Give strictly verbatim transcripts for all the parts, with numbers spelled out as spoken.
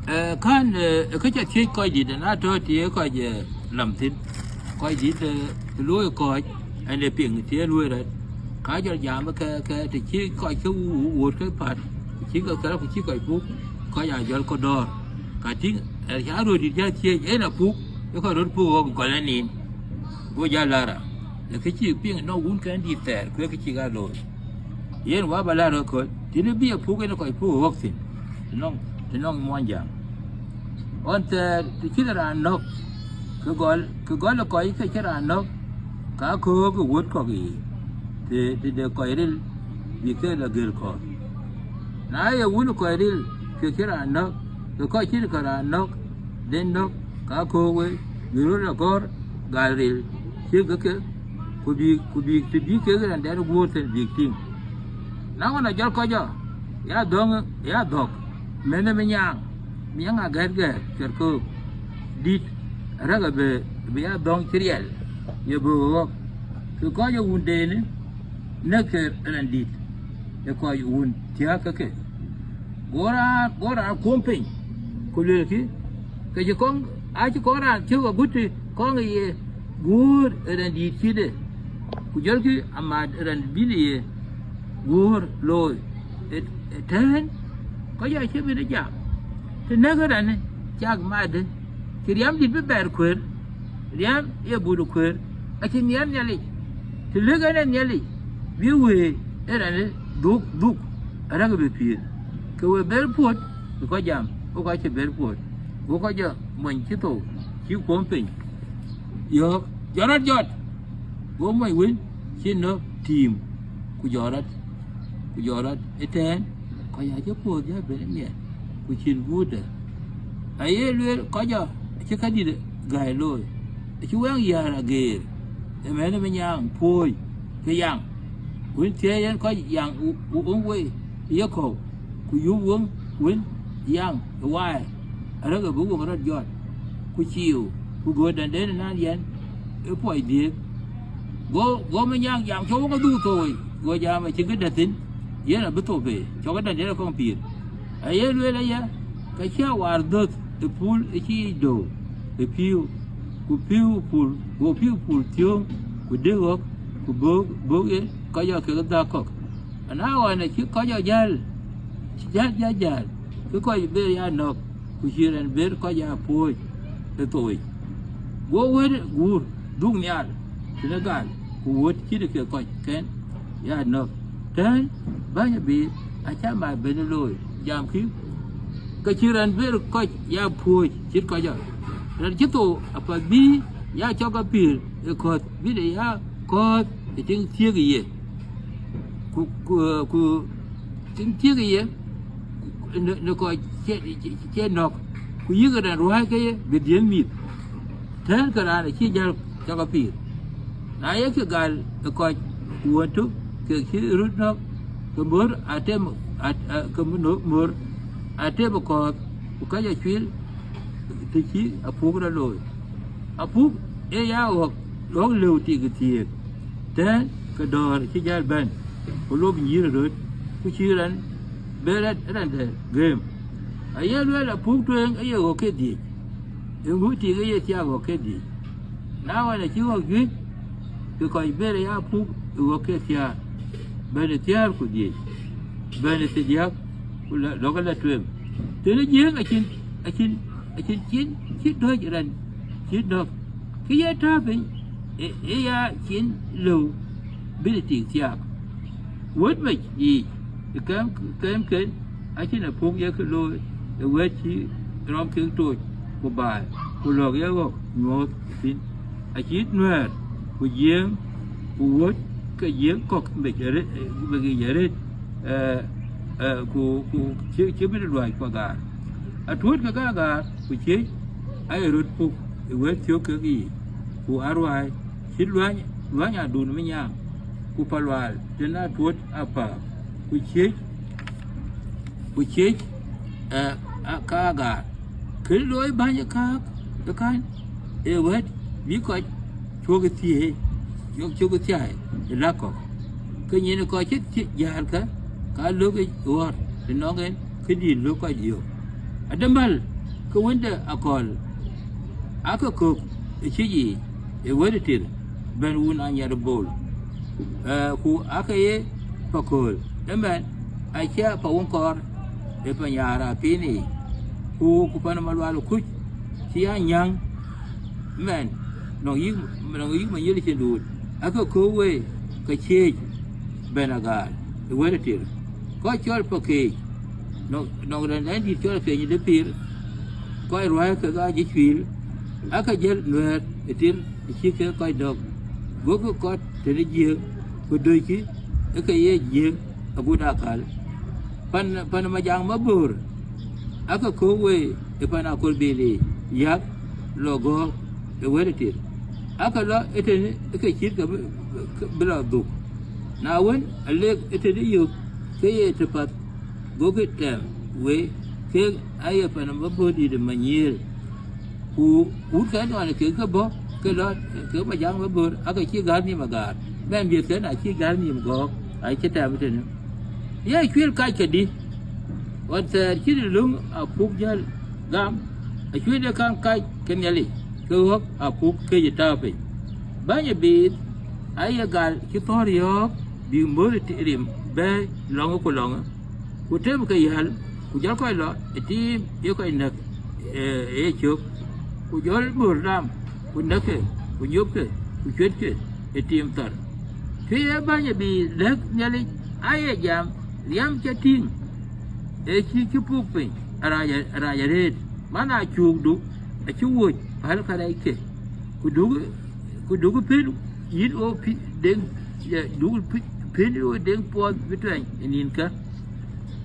Ee, kän, ee, kë ca thiëc kɔc dït, na tɔ̈ të ye kɔc, ee, lam thïn, kɔc dït, ee, të luɔi kɔc, ɛn ee piŋ të ye luɔi rɛt, ka jɔl jam ke, ke të cï kɔc ke wu-, wu-, wuɔ̈t ke päl, ku cï ke thɛl, ku cï kɔc puk, kɔc aa jɔl ke dɔ̈ɔ̈r. Ka tïŋ, ee, ca röördït ja thiëëc, en apuk, ee kɔc röt puk ɣɔ̈k gɔl ë nin, go jal lara, ee kë cï piŋ nɔŋ wun kɛn dït thɛɛr, ku ee kë cïk aa looi. Yen wä bä lar ëköl, tënë bï e puk en kɔc puk ë ɣɔ̈k thïn, të nɔŋ, të nɔŋ muɔnyjäŋ. Ɣɔn thɛɛr, të cïn raan nɔ̈k, kë gɔl, kë gɔl ë kɔc ke cïn raan nɔ̈k, ka köök ë wuɔ̈t kɔ̈k yiic, të, të de kɔc ril bï ke lɔ gël kɔ̈th. Na ye wun ë kɔc ril ke cïn raan nɔ̈k, ke kɔc cïn ke raan nɔ̈k, den nɔ̈k, ka köök wei, bï röt lɔ gɔ̈ɔ̈r gal ril, cïk ke ke, ku bïk, ku bïk të bï kek raan dɛn guöör thïn bïk tïŋ. Na ɣɔn ajɔl kɔc jɔ, ya dhɔ̈ŋ, ya dhɔ̈k, mɛnh ë minyaŋ, miaŋ agɛ̈t gɛ̈ɛ̈r cuɛt köök, dït, arëk abï, bï ya dhɔ̈ŋ cï riɛl, ye bï ɣɔ̈k. Kë kɔc ë wundenë, nɛ̈k ke raan dït, ë kɔc wun thiääk ke ke. Go raan, go raan kuɔ̈m piny, ku luelkï, ke cï kɔŋ, acï kɔŋ raan thiök agut të kɔŋ ye guöör ë raan dït cïde, ku jɔlkï amat ë raan bï ye guöör looi ë, ë tɛ̈ɛ̈n, kɔc acï bï jam. Të nɛ̈k ë raan cak matde, cï riɛm dït bï bɛɛr kuëër, riɛm ye but kuëër, acï nhiɛɛr Nhialic. Të lëk en ë Nhialic, bï wëi ë raan dhuk dhuk, arëk bï pïïr. Ke we ber puɔ̈t, bï kɔc jam, wo kɔc cï ber puɔ̈t, wo kɔc jɔ mony cï thou, cï kuɔ̈m piny. Yɔ̈ɔ̈k, jɔt rɔt jɔt, go mony wën cï nɔ̈k tiim, ku jɔt rɔt, ku jɔt rɔt ëtɛ̈ɛ̈n, kɔc acï puɔ̈th jɔ ben ë miɛt, ku cïn guutde. Aye lueel kɔc jɔ acï kadït gäi looi, acï wɛŋ yäär ageer, ë mɛnh ë minyaŋ puööc ke yaŋ. Wën thiëëc en kɔc yaŋ, wo-, wo-, woŋ wei ë yekɔ̈u, ku yup woŋ wën yaŋ ë waai, arëk abï woŋ rɔt jɔt, ku ciiu, ku gööt dɛ̈nden ënɔɔnë yɛn ë puɔc dhiëëth. Go, go minyaŋ jam, cɔk wok adhuk thou wei, go jam acïn këdɛ̈ thïn, yen abï thou bei, cɔk këdɛ̈nden ë kɔŋ pïïr. Aye lueel aya, ke cï awar dhöth ë pul ë cï yic dööu ë pïïu, ku pïïu pul, go pïïu pul thiööŋ, ku dëk ɣɔ̈k, ku böök, böök ye kɔc jɔ kekë dhäk kɔ̈k. Ana ɣɔn acï kɔc jɔ jäl, cï jäl, jäl, jäl, ke kɔc ber ya nɔ̈k, ku cï raan ber kɔc ya puööc ë thou yic. Go wëët guur dhuk nhial tënë gal, ku wuɔ̈t cït ke kɔc kɛn ya nɔ̈k. Tɛ̈ɛ̈n, bäny abï, acä mat ben looi, jamkï, ke cï raan ber kɔc ya puööc cït kɔc jɔ. Raan cï thou apath bï ya cɔk apïïr ë kɔ̈th, bï de ya kɔ̈th ë tiŋ thiëëk ë ye. Ku, ku, ku tiŋ thiëëk ë ye, në, në kɔc cie, cie, cie nɔ̈k, ku yïk raan ruääi ke ye bï dhiëëth mïth. Tɛ̈ɛ̈n ke raan acï jäl cɔk apïïr. Na ye ke gal ë kɔc, ku wën tök kek cï röt nɔ̈k, ke mör atem, at-, a-, ke mör, mör atem ë kɔ̈th, ku kɔc acuil të cï apuk rɔt looi. Apuk ee ya ɣɔ̈k, ɣɔ̈k lëu tik ë thiëëk. Tɛ̈ɛ̈n ke dɔ̈ɔ̈r cï jäl bɛ̈n, ku lop nyïïr ë röt, ku cï raan bɛ rɛt raan dɛ̈ gëëm. Aye lueel apuk tueŋ aye ɣɔ̈k ke dhiëc, ë ŋö tik aye thiaak ɣɔ̈k ke dhiëc. Na ɣɔn acï ɣɔ̈k juëc, ke kɔc ber ya apuk ë ɣɔ̈k ke thiaak, bɛ̈n ë thiäär ku dhiëc, bɛ̈n ë thiërdiäk, ku lɔ-, lɔ̈k ë la tueŋ. Tënë jiëëŋ acïn, acïn, acïn cin cï dɔ̈c raan cï nɔ̈k, kë ye tääu piny, ë, ë ya cin lëu bï tik thiaak. Wët mec yiic ë kɛm, kɛmken acïn apuk ye kë looi ë wɛ̈t cï rɔm kek tooc ku baai, ku lɔ̈k ye ɣɔ̈k nyuɔ̈ɔ̈th thïn. Acït nuɛ̈ɛ̈r, ku jiëëŋ, ku wuɔ̈t ke jiëëŋ kɔ̈k mec arëët, mec yiic arëët, ë, ë, ku, ku cï, cï bï luaac ku agaar. Atuööt ke ke agaar, ku ciëc aye röt puk ë wëëth thiök kek yiic, ku aruääi cït luäny, luäny adun minyaam, ku palual tën atuöt apääk, ku ciëc, ku ciëc, ë, a-, ka agaar. Kë looi bäny ë kääk ë kän, ë wɛ̈t bï kɔc cuɔ̈k ë thiëëi, cuɔ̈k, cuɔ̈k ë thiäi ë lak kɔ̈k. Ke nyin kɔc cï, cï jäälkë, ka lökë ɣɔ̈r të nɔŋ en, këdït lök kɔc yök. Adë mäl ke wënde akɔ̈l, aake kök ë cï yiic ë wël ë tir, bɛ̈n wun anyiɛr bol. Eh, ku aake ye pa kööl, ëmɛn acie pa wun kɔɔr, ë pa nyaar apin yiic, ku, ku pan malual kuc cï ya nyäŋ. Mɛn, nɔŋ yïk, nɔŋ yïk manyil cïn duut, aake kök wei ke ciëëc bɛ̈n agaar ë wël ë tir. Kɔc cɔl pa keec, nɔŋ, nɔŋ rɛ̈n, rɛ̈n dït cɔl Piɛny de Pïïr, kɔc ruääi kek aa jic cuil, aake jël nuɛ̈ɛ̈r ë tir ë cï kek kɔc dɔ̈k, gokï kɔt tëde Jiëëŋ, ku döckï ë ke ye Jiëëŋ agut akäl. Pan, pan Majaŋ Maböör, aake kök wei ë pan Aköl Bili, yäth lɔ gɔ̈ɔ̈k ë wël ë tir. Aake lɔ ëtënë ë ke cït ke bï, ke bï lɔ dhuk. Na wën, alek ëtënë yök ke ye tëpath, gokï tɛɛm wei, kek aye pan Maböör dït ë Manyiëër. Ku wut ke nɔn kek ke bɔ̈, ke lɔ, ke Majaŋ Maböör, aake cï gäär nhïïm agaar. Mɛn biëthken acï gäär nhïïm gɔ̈ɔ̈k, acï tɛɛm ëtënë. Ye cuil kac kedï, ɣɔn thɛɛr cït ë löŋ Apuk jäl gam, acuil de kaŋ kac ke Nhialic, ke ɣɔ̈k Apuk këc ë tääu piny. Bäny ë biith aye gal cï thɔ̈r yɔ̈ɔ̈k, bïk mör ë ti-, rim bɛ̈ɛ̈i lɔŋë ku lɔŋë, ku tem ke yäl, ku jɔl kɔc lɔ ë tiim ye kɔc näk, eh, ë yecök, ku jɔl mör lam, ku näkke, ku nyopke, ku cuetkë ë tiim thar. Kë ye bäny ë biith lɛ̈k Nhialic aye jam, riɛm cä tïŋ, ë cï cï puk piny arac, arac arëët, man aa cuukdu acï wuöc päl kärɛcke, ku duk, ku duk pën yït ɣo pi-, deŋ, ya, duk pi-, pën yït ɣo deŋ puɔth bï tuɛny ë nïnkä,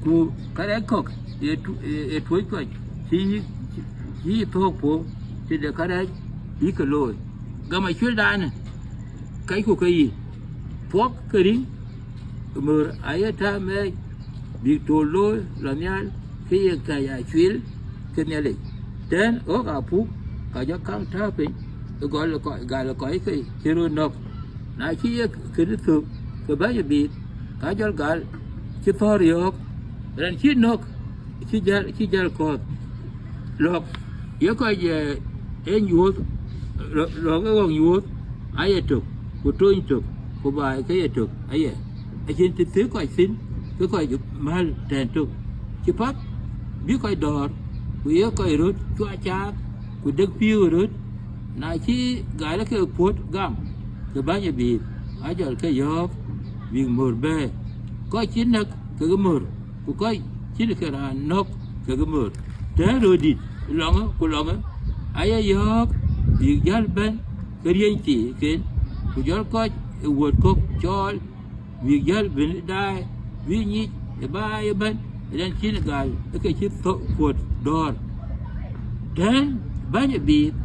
ku kärɛc kɔ̈k ë tu-, ë, ë tuöc kɔc cï yï, cï, cï yï thöök puɔ̈u tëde kärɛc yï ke looi. Gam acuëldanë, kɛcku ke yï, puɔ̈k ke riŋ, mör aye tääu mɛɛc, bïk tool looi lɔ nhial, ke ye kɛ̈c acuil ke Nhialic. Tɛ̈n ɣɔ̈k Apuk, ka jɔ kaŋ tääu piny ë gɔl ë kɔc, gal ë kɔc ke cï röt nɔ̈k. Na cï ye kënë thök, ke bäny ë biith, ka jɔl gal cï thɔ̈r yɔ̈ɔ̈k, rɛn cï nɔ̈k, cï jäl, cï jäl kɔ̈th. Lɔ̈k ye kɔc, eh, ë nyuöth, lɔ-, lɔ̈k ë ɣɔ̈k nyuöth aye tök, ku tony tök, ku baai ke ye tök aye. Acïn të thëk kɔc thïn, ke kɔc mäl tɛ̈n tök. Cï path bï kɔc dɔ̈ɔ̈r, ku ye kɔc röt cuacaak, ku dek pïïu röt. Na cï gal ke puɔ̈t gam, ke bäny ë biith, ajɔl ke yɔ̈ɔ̈k bïk mör bɛ̈ɛ̈i. Kɔc cï näk kekë mör, ku kɔc cïn ke raan nɔ̈k kekë mör. Tɛ̈ɛ̈n röördït lɔŋë ku lɔŋë, aye yɔ̈ɔ̈k bïk jäl bɛ̈n ke riënythii ken, ku jɔl kɔc ë wuöt kɔ̈k cɔɔl, bïk jäl bɛ̈n daai, bï nyic ë baai ëbɛ̈n, ë rɛn cïn gal ë ke cï thok kuöt dɔ̈ɔ̈r. Tɛ̈ɛ̈n bäny ë biith,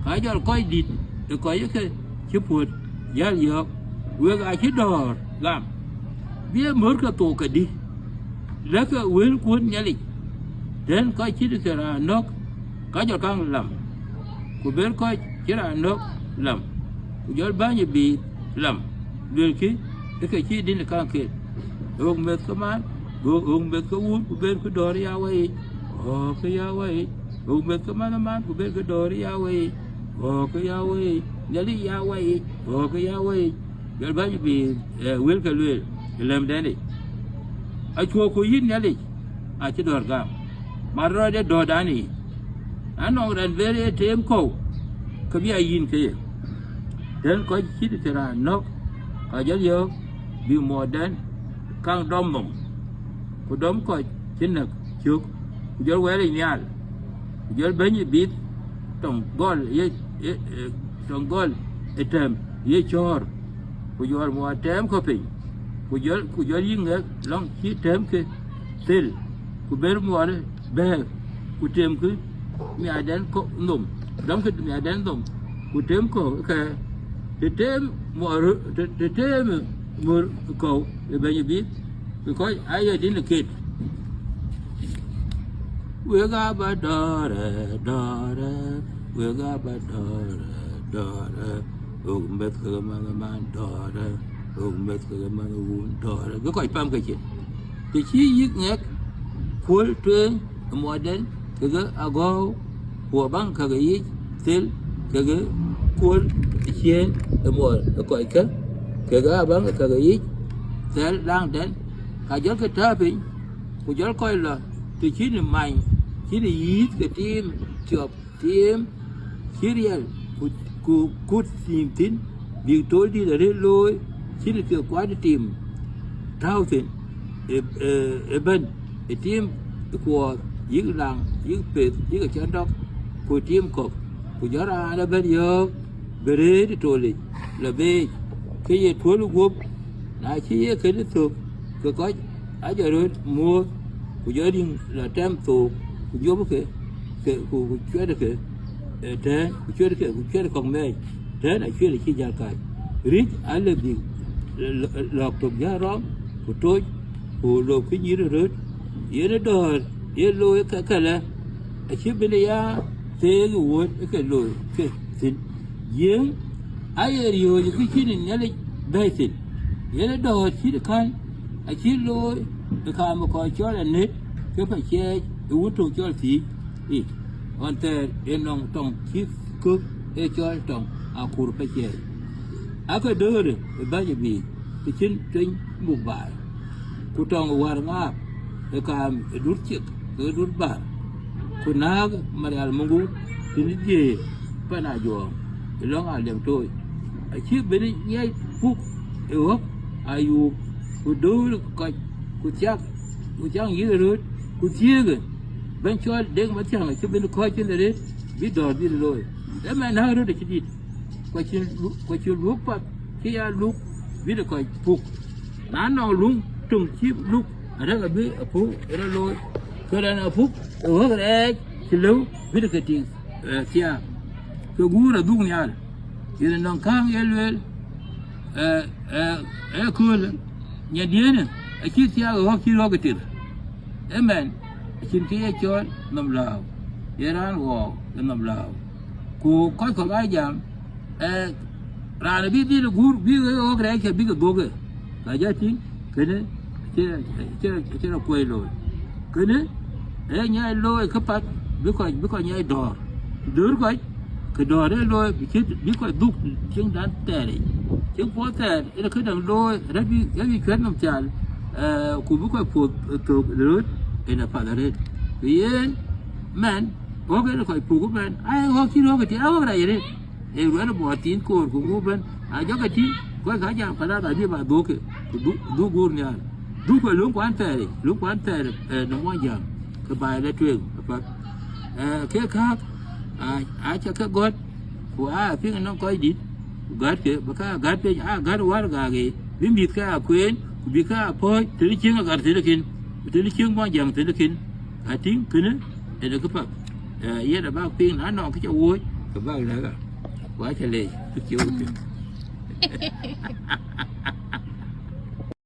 ka jɔl kɔc dït ë kɔc ë ke cï puöt jäl yɔ̈ɔ̈k, wek aacï dɔ̈ɔ̈r gam, bï e mör ke thok kedï, lɛ̈kkë wëlkuön Nhialic. Tɛ̈ɛ̈n kɔc cït ke raan nɔ̈k, ka jɔl kaŋ lam, ku ber kɔc cï raan nɔ̈k lam, ku jɔl bäny ë biith lam, luelkï, ë ke cï dïn ë kaŋ ket. Ɣok meth ke man, ɣok, ɣok meth ke wun, ku ber kë dɔ̈ɔ̈r ya wei yic, ɣɔ̈ɔ̈k kë ya wei yic. Ɣok meth ke man ë man, ku ber kë dɔ̈ɔ̈r ya wei yic, ɣɔ̈ɔ̈k kë ya wei yic. Nhialic ya wei yic, ɣɔ̈ɔ̈k kë ya wei yic. Jɔl bäny ë biith, eh, wëlkë lueel ë lɛ̈mdɛn yic. Acuɔɔk ku yïn Nhialic, acï dɔ̈ɔ̈r gam, mat rɔɔdë dɔ̈ɔ̈rdan yic. Na nɔŋ rɛn ber ye teem kɔ̈u, ke bï a yïn ke ye. Tɛ̈ɛ̈n kɔc cït ke raan nɔ̈k, ka jɔl yɔ̈ɔ̈k bï muɔɔrdɛn kaŋ dɔm nhom, ku dɔm kɔc cï näk cök, ku jɔl wɛɛlic nhial, ku jɔl bɛ̈ny ë biith tɔŋ gɔl ye, ye, ye, tɔŋ gɔl ë tɛ̈m ye cɔ̈ɔ̈r, ku jɔl muɔɔr tɛɛmkë piny, ku jɔl, ku jɔl yï ŋɛk lɔŋ cï tɛ̈mkë thel, ku ber muɔɔr bɛ̈ɛ̈k, ku temkë miaadɛn kɔ̈k nhom, dɔmkë miaadɛn nhom, ku temkë ke, të teem muɔɔr, të, të teem mör kɔ̈u ë bɛ̈ny ë biith, ke kɔc aye dïn ë ket. Wek aa bä dɔ̈ɔ̈rë, dɔ̈ɔ̈rë, wek aa bä dɔ̈ɔ̈rë, dɔ̈ɔ̈rë, ɣok meth ke man ë man dɔ̈ɔ̈rë, ɣok meth ke man ë wun dɔ̈ɔ̈rë. Bï kɔc pam ke cin. Të cï yïk ŋɛk, Kuöl tueŋ ë muɔɔrden kekë agɔ̈u, ku abaŋ käk yic thel kekë kuöl ë ciëën ë muɔɔr ë kɔckë, kekë abaŋ käk yic thɛl laŋden, ka jɔlkë tääu piny, ku jɔl kɔc lɔ të cïn many, cïn yïïth ke tiim thiɔp, tiim cï riɛl, ku, ku kut tiim thïn, bïk tol dït arëët looi, cïn ke kuat tim tääu thïn, ë, ë, ëbɛ̈n, ë tim ë kuɔɔth, yïk laŋ, yïk peth, yïk acändɔk, ku tim kɔ̈k, ku jɔl raan ëbɛ̈n yɔ̈ɔ̈k, bï rëët ë tolic, lɔ beec, ke ye tuöl guöp, na cï ye kënë thök, ke kɔc ajɔ röt muööth, ku jɔ riŋ lɔ tɛm thook, ku juöpkë, ke, ku, ku cuɛtkë, ë, tɛ̈ɛ̈n, ku cuɛtkë, ku cuɛt kɔ̈k mɛɛc, tɛ̈ɛ̈n acuël acï jäl kac. Rïc alë bïk lɔ-, lɔ-, lɔ̈k tök jäl rɔm, ku toc, ku lopkë nyïïr ë röt, yen ë dɔ̈ɔ̈r, ye looi ë kë-, këlë, acï bïn ya theek ë wuöt ë ke looi ke thïn. Jiëëŋ aye riööc ë kë cïn Nhialic bɛ̈ɛ̈i thïn, yen ë dɔ̈ɔ̈r cït kän acï looi ë kaam ë kɔc cɔl anët ke paciɛɛc ë wun töŋ cɔl thiic. Ɣɔn thɛɛr ë nɔŋ tɔŋ cï kök ë cɔl tɔŋ akur paciɛɛc. Aake döörë ë bäc ë biic, të cïn tueny muk baai, ku tɔŋ ë wär ŋaap ë kaam ë dur ciek ke dur bäär, ku nääk marial muŋgu tënë dhiëëth pan ajuɔɔŋ ë lɔ̈ŋ aliɛm tooc. Acï bïn nyiɛc puk ë ɣɔ̈k ayuup, ku döör kɔc, ku thiak, ku thiak yïth ë röt, ku thiëëkë bɛ̈ny cɔl Dek Mathiäŋ acï bïn kɔ̈ɔ̈c cïn arëët bï dɔ̈ɔ̈r bï looi. Ëmɛn nääk röt acï dït, ku acïn lu-, ku acïn luök path cï ya luk bï de kɔc puk. Na nɔŋ luŋ töŋ cï luk arëk abï apuk ë rɔt looi, ke rɛn apuk ë ɣɔ̈k rɛɛc cï lëu bï de ke tïŋ, ë, thiaak, ke guur adhuk nhial. Yen nɔŋ kääŋ ye lueel, ë, ë, ë köölë, nyandienë acï thiaak ë ɣɔ̈k cï rɔ̈k ë tir. Ëmɛn acïn kë ye cɔl nɔm lääu, ye raan ɣɔɔk ë nɔm lääu. Ku kɔc kɔ̈k aa jam, ë, raan abï dhil guur bï ɣɔ̈k rɛɛc ke bï ke dhuɔ̈k ë, ka jɔ tïŋ, kënë acï, acï, acï rɔt kuɔ̈c looi. Kënë ee nyai looi këpath bï kɔc, bï kɔc nyai dɔ̈ɔ̈r. Döör kɔc, ke dɔ̈ɔ̈r ee looi bï cït, bï kɔc dhuk cieŋdan thɛɛr yic. Cieŋ puɔth thɛɛr ë këdäŋ looi, rɛ̈t bï, rɛ̈t bï cuɛt nɔm thial, ë, ku bï kɔc puɔ̈th, ë, thök röt, en apath arëët. Ku yen, mɛn, ɣɔ̈k en kɔc puk ëmɛn, aa ɣɔ̈k cï rɔ̈k ë tï, aa ɣɔ̈k rac arëët. Ee ruɛ̈n ë buɔɔth thiin koor ku guur ëbɛ̈n, na jɔkï tïŋ, kɔc ka jam Kanada abï ba dhuɔ̈kkë, ku dhu-, dhuk guur nhial. Dhukku ë löŋ kuan thɛɛr yic, löŋ kuan thɛɛr, ë, në muɔnyjäŋ, ke baai lɔ tueŋ apath. Ë, kek kääk, aa, aca ke gɔ̈t, ku aa piŋ ënɔŋ kɔc dït, ku gätkë, bï ka gät piny, aa gät wär gääk, bï mïthke aa kueen, ku bïk ke aa pɔ̈ɔ̈c, tënë cieŋ agar thënë kïn, ku tënë cieŋ muɔnyjäŋ thënë kïn. Atïŋ kënë, en ë këpath. Ë, yen abäk piŋ, na nɔŋ kë ca wööc, ke bäk lɛ̈k ɣa. Ku aca leec, kë cie wok piŋ.